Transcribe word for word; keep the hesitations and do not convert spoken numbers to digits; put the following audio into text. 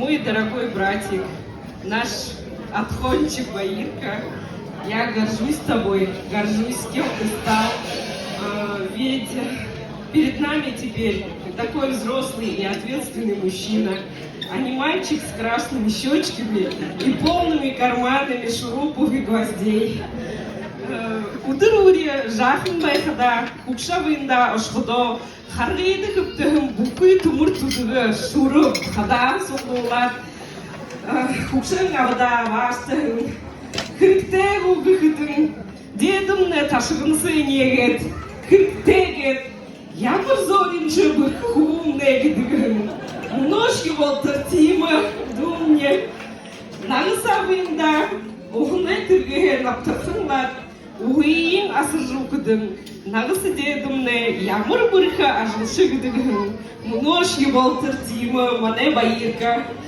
Мой дорогой братик, наш отхончик Баирка, я горжусь тобой, горжусь, кем ты стал. А, ведь перед нами теперь такой взрослый и ответственный мужчина, а не мальчик с красными щечками и полными карманами шурупов и гвоздей. Э, үдэр үри жаахан байхадаа, хүгшэ абындаа ошоходоо, харгыда хэбтэһэн бүхы түмэр түтэгэ, шүрэ, хадаан суглуулаад, э, хүгшэн абадаа абаашаһан. Хэрэгтэй гү гэхэдэнь, дедомнай ташаганса энеэгээд, хэрэгтэй гээд, ямар зөөриншье бэрхэ хүбүүмнай гэдэг һэн. Мүнөөшье болотор тиимэ дүүмни. Нагаса абындаа уһанай тэргэһээ набтарханлаад, уһыень асаржа үгэхэдэнь, нагаса дедомнай ямар бэрхэ ажалша гэдэг һэн. Мүнөөшье болотор тиимэ манай Баирка.